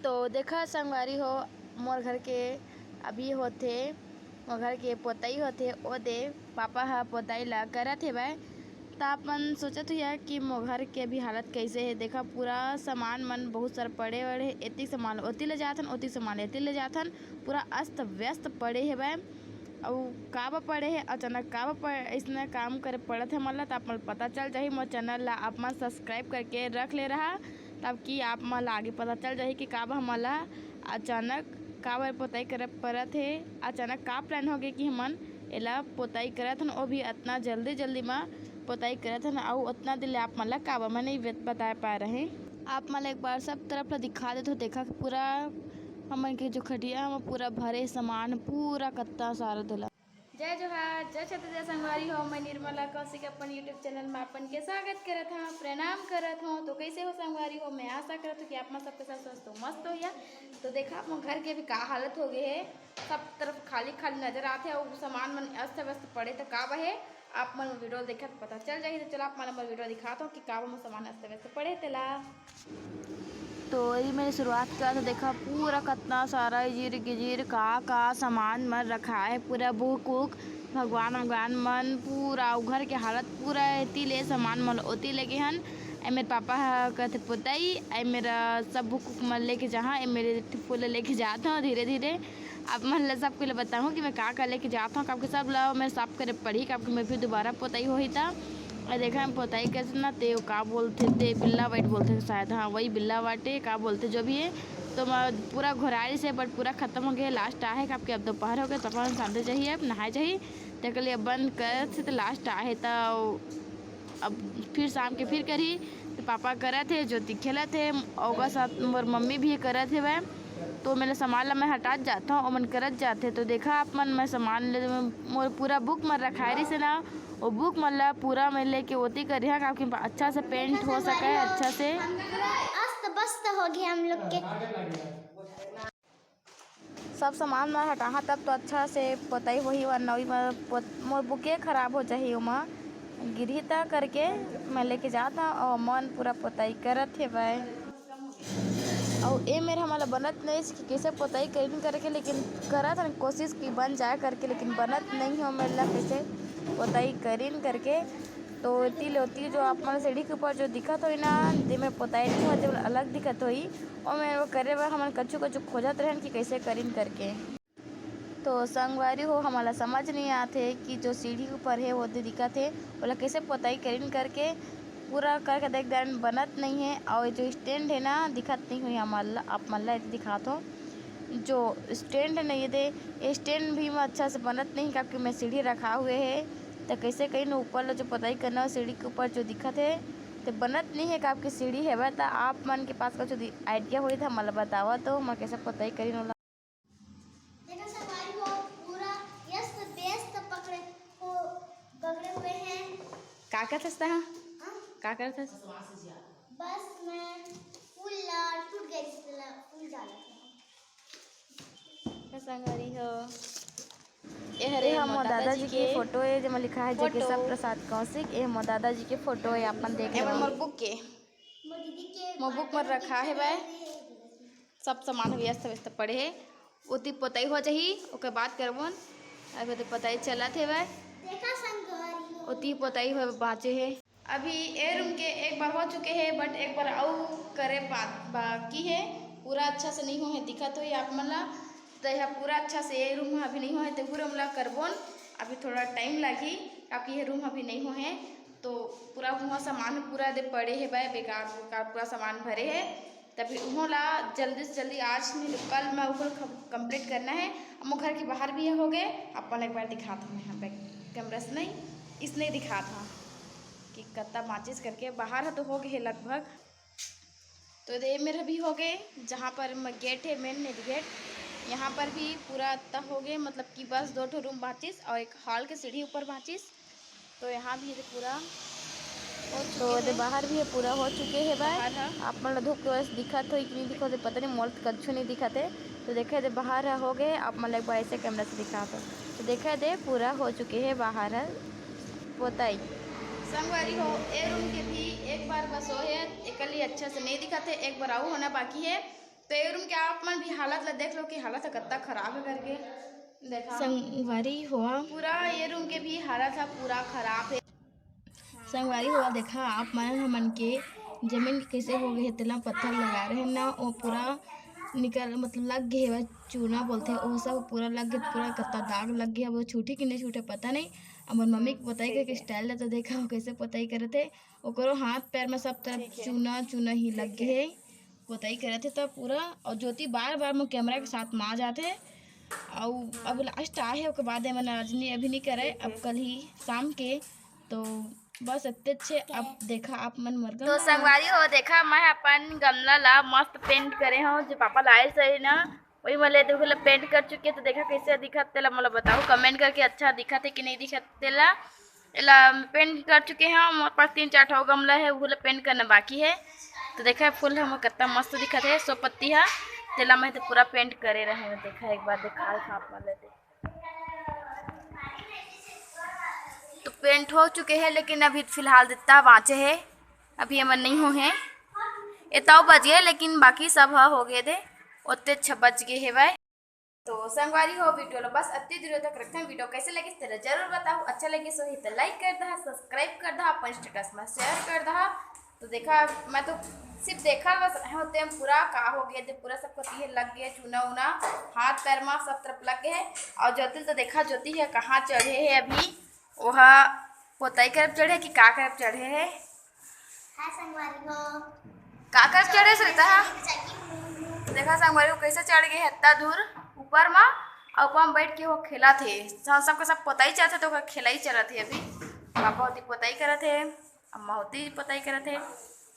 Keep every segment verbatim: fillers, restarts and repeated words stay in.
तो देखा संगवारी हो, मोर घर के अभी होथे, मोर घर के पोतई होथे, ओ दे पापा ह पोतई ला करत हेवय। त आप मन सोचत होइहा कि मोर घर के अभी हालत कइसे हे। देखा, पूरा सामान मन बहुत सारा पड़े पड़े हे, एती सामान ओती ले जाथन, ओती सामान एती ले जाथन, पूरा अस्त व्यस्त पड़े हेवय। अउ काबर पड़े हे, अचानक काबर प-, अइसने काम करे पड़त हे हमन ला, त आप मन ल पता चल जाही। मोर चैनल ला आप मन सब्सक्राइब करके रख ले रहा, तब कि आप मन ला आगे पता चल जाही कि काबर हमन ला अचानक काबर पोताई करे पड़त हे, अचानक का प्लान हो गे कि हमन एला पोताई करत हन, वो भी अतना जल्दी जल्दी म पोताई करत हन, अउ ओतना दिन ले आप मन ला काबर मैं नइ बत-, बताए पाए रहें। आप मन ला एक बार सब तरफ ला दिखा देत हो, देखा कि पूरा हमन के जो खटिया म पूरा भरे सामान, पूरा कत्ता सारा धुला। जय जोहार, जय छत्तीसगढ़ संगवारी हो, मैं निर्मला कौशिक अपन YouTube चैनल में अपन के स्वागत करत हूँ, प्रणाम करत हूँ। तो कैसे हो संगवारी हो? मैं आशा करत हूँ कि आप मन सबके साथ स्वस्थ हो, मस्त हो या। तो देखा, अपन घर के भी का हालत हो गए है, सब तरफ खाली खाली नजर आते हैं और सामान मन अस्त व्यस्त पड़े, तो का बहे आप मन वीडियो देखे तो पता चल जाही। तो चलो आप मन वीडियो दिखाता हूँ कि का बहे सामान अस्त व्यस्त पड़े तेला। तो ये मेरी शुरुआत का तो देखा, पूरा कतना सारा इजिर गिजिर का का सामान मन रखा है, पूरा बुक उक, भगवान भगवान मन, पूरा उ घर के हालत पूरा एती ले सामान मन ओती लेगे हन। ए मेरे पापा ह कहते पोताई, ए मेरा सब बुक उक मन लेके जहाँ, ए मेरे फूल लेके जात हूँ धीरे धीरे। आप मन ला सबके लिए बताऊँ कि मैं का का लेके जात हूँ, काबर कि सब ला मैं साफ करे पड़ी, काबर कि मैं फिर दोबारा पोताई होही त। और देखा, हम पोताई करत ना, ते का बोलते, ते बिल्ला वाइट बोलते शायद, हाँ, वही बिल्ला वाटे, का बोलते, जो भी है। तो मैं पूरा घोरारी से, but पूरा खत्म हो गया, लास्ट आहे, काबर कि अब दोपहर हो गया, तो अपन शांति चाहिए, अब नहाए चाहिए, तेकर लिए बंद करत से, तो लास्ट आहे, तो अब फिर शाम के फिर करी। तो पापा करत हे, ज्योति खेलत हे, ओकर साथ मोर मम्मी भी करत हेवय। तो मेरे सामान ला मैं हटात जात हूँ, ओमन करत जात हे। तो देखा आप मन, मैं सामान ले, मोर पूरा बुक मन रखाए रहिस हे ना, वो बुक मन ला पूरा मैं लेके ओती कर रहा, काबर कि अच्छा से पेंट हो सके, अच्छा से। हम पूरा अस्त व्यस्त हो गए हम लोग के। सब सामान ला हटाहा, तब तो अच्छा से पोताई होही, वरना ओही म पोत-, मोर बुके खराब हो जाही, ओमा गिरही त करके मैं लेके जात हूँ, अउ मन पूरा पोताई करत हेवय। अउ ए मेर हमन ला बनत नइ कि कइसे पोताई करिन करके, लेकिन करत हन कोशिश कि बन जाए करके, लेकिन बनत नइ हो मेर ला कइसे पोताई करिन करके। तो एती ले ओती जो आप मन सीढ़ी के ऊपर जो दिखत होही ना, जेमे पोताई नइ होय, तेमन अलग दिखत होही। ओमे वो करे बर हमन कछु कछु खोजत रहन कि कइसे करिन करके। तो संगवारी हो, हमन ला समझ नइ आत हे कि जो सीढ़ी ऊपर हे, वो दे दिखत हे, ओला कइसे पोताई करिन करके। पूरा करके देख देन, बनत नइ हे। अउ जो स्टैंड हे ना, दिखत नइ होही हमन ला, आप मन ला एती दिखात हो। जो स्टैंड हे ना, ये दे, ये स्टैंड भी म अच्छा से बनत नइ हे, काबर कि मैं सीढ़ी रखा हुए हे। त कइसे करिन ऊपर ला जो पोताई करना हे, सीढ़ी के ऊपर जो दिखत हे, ते बनत नइ हे, काबर कि सीढ़ी हेवय। त आप मन के पास कुछ दि-, idea होही त हमन ला बतावा, तो मैं कइसे पोताई करिन ओला। देखो संगवारी हो, पूरा व्यस्त व्यस्त पकड़े हो, पकड़े हुए हैं। का करत हस तहाँ? हाँ? का करत हस? बस मैं फूल ला, टूट गए जिस तरह फूल डाला था। का संगवारी हो? ए हरे ए ह मोर दादाजी के फोटो हे, जेमा लिखा हे जेके सब प्रसाद कौशिक। ए मोर दादाजी के फोटो हे, अपन देख ए मोर बुक के। मोर दीदी के मोर बुक म रखा हे भाई। सब सामान व्यस्त व्यस्त पड़े हे। ओती पोताई हो जाही, ओकर बाद करबोन। अभी तो पोताई चलत हे भाई। देखा संगवारी हो। ओती पोताई हो बाचे हे। अभी ए रूम के एक बार हो चुके हे, but एक बार अउ करे बा-, बाकी हे। पूरा अच्छा से नइ हो हे, दिखत होही आप मन ला। तो यह पूरा अच्छा से ए रूम अभी नइ हो हे, तो पूरा हमला करबोन। अभी थोड़ा टाइम लागही, काबर कि ये रूम अभी नइ हो हे। तो पूरा हुआ सामान पूरा दे पड़े हे भाई, बेकार बेकार पूरा सामान भरे हे। तभी उहों ला जल्दी से जल्दी आज नहीं तो कल मैं ओकर ख-, complete करना हे। अब मोर घर के बाहर भी हो गए, आप मन एक बार दिखात हूँ मैं यहाँ पे कैमरा से नहीं, इसने दिखात हूँ कि कत्ता बाचिस करके। बाहर ह तो हो गए हे लगभग। तो ये मेरा भी हो गए, जहाँ पर मैं गेट है, मेन गेट, यहाँ पर भी पूरा अत्ता हो गए, मतलब कि बस दो ठो रूम बाचिस और एक हॉल के सीढ़ी ऊपर बाचिस। तो यहाँ भी ये पूरा हो चुके तो ये हे। बाहर भी ये पूरा हो चुके हे भाई। बाहर ह। आप मन ला धूप के वजह से दिखत होही कि नहीं दिखत होही, पता नहीं, मोला तो कछु नहीं दिखत हे। तो देखे दे बाहर ह हो गए, आप मन ला एक बार ऐसे कैमरा से दिखात हो। तो देखे दे पूरा हो चुके हे बाहर ह पोताई। संगवारी हो, ए रूम के भी एक बार बस हो हे, एकर लिए अच्छा से नहीं दिखत हे, एक बार अउ होना बाकी हे। तो ये रूम के आप मन भी हालत ला देख लो कि हालत ह कत्ता खराब है करके। देखा संगवारी हो, पूरा ये रूम के भी हालत ह पूरा खराब है। संगवारी हो, देखा आप मन, हमन के जमीन के कैसे हो गए हे, तेला पत्थर लगा रहे ना, वो पूरा निकल, मतलब लग गए हे, चूना बोलते, वो सब पूरा लग गए, पूरा कत्ता दाग लग गए हे। वो छूटे कि नहीं छूटे पता नहीं। अपन मम्मी के पोताई करके स्टाइल ला तो देखा, वो कैसे पोताई करत हे, ओकरो हाथ पैर में सब तरफ चूना चूना ही लग गए हे। पोताई करत हे त पूरा, और ज्योति बार बार मोर कैमरा के साथ मा जात हे। और अब लास्ट आए हे, ओकर बाद एमन आज नहीं, अभी नहीं करे, अब कल ही शाम के। तो बस इतने अच्छे। अब देखा आप मन मोर तो गमला ला। संगवारी हो, देखा मैं अपन गमला ला मस्त पेंट करे हूँ, जो पापा लाए सही ना, वही मैं ले देखो ला पेंट कर चुके। तो देखा कैसे दिखत तेला मोला बताओ कमेंट करके, अच्छा दिखत है कि नहीं दिखत तेला। एला पेंट कर चुके हैं, मोर पास तीन चार ठो गमला है, वो ला पेंट करना बाकी है। तो देखा फूल हमर कितना मस्त दिखत है, सो पत्ती है, तेला मैं तो पूरा पेंट करे रहे हूँ। देखा एक बार दिखा था आप मन ला दे। तो पेंट हो चुके हैं, लेकिन अभी फिलहाल दित्ता बाँचे है, अभी हमर नहीं हो है। एताव बच गए, लेकिन बाकी सब ह हो गए दे, ओते अच्छा बच गए है भाई। तो संगवारी हो, वीडियो ला बस अति दूर तक रखते हैं। वीडियो कैसे लगे तेरा जरूर बताओ, अच्छा लगे सो ही तो लाइक कर दहा, सब्सक्राइब कर दहा, अपन स्टेटस में शेयर कर दहा। तो देखा, मैं तो सिर्फ देखा बस होते हैं पूरा का हो गया, जब पूरा सबको तीहे लग गया चूना उना, हाथ पैर में सब तरफ लग गए है। और ज्योति तो देखा, ज्योति है कहाँ चढ़े है अभी, वह पोताई करब चढ़े कि का करब चढ़े है। हाय संगवारी हो। का करब चढ़े श्वेता? चढ़ी हूँ। देखा संगवारी हो कैसे चढ़ गए है इतना दूर ऊपर में, और ऊपर में बैठ के वो खेला थे। सब, सबके सब पोताई चलत है तो ओकर खेला ही चलत है अभी। पापा होती पोताई करत है, अम्मा होती पोताई करत है,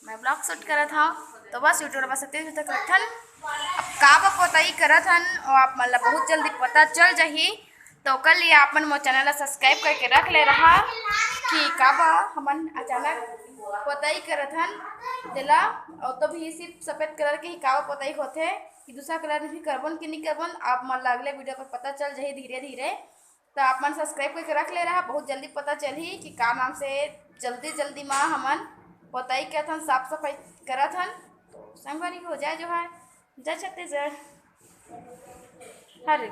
मैं ब्लॉग शूट करत हूँ। तो बस वीडियो बस अति तक रखन। अब का बा पोताई करत हन, वो आप मन ला बहुत जल्दी पता चल जाही। तो ओकर लिए आप मन मोर चैनल ला सब्सक्राइब करके रख ले रहा कि का बा हमन अचानक पोताई करत हन तेला, और तो भी सिर्फ सफेद कलर के ही का बा पोताई होथे कि दूसरा कलर में भी करबन कि नहीं करबन, आप मन ला अगले वीडियो पर पता चल जाही धीरे धीरे। तो आप मन सब्सक्राइब करके रख ले रहा, बहुत जल्दी पता चलही कि का नाम से जल्दी जल्दी मा हमन पोताई करत हन, साफ सफाई करत हन। तो संगवारी हो, जय जोहार, जय छत्तीसगढ़। हर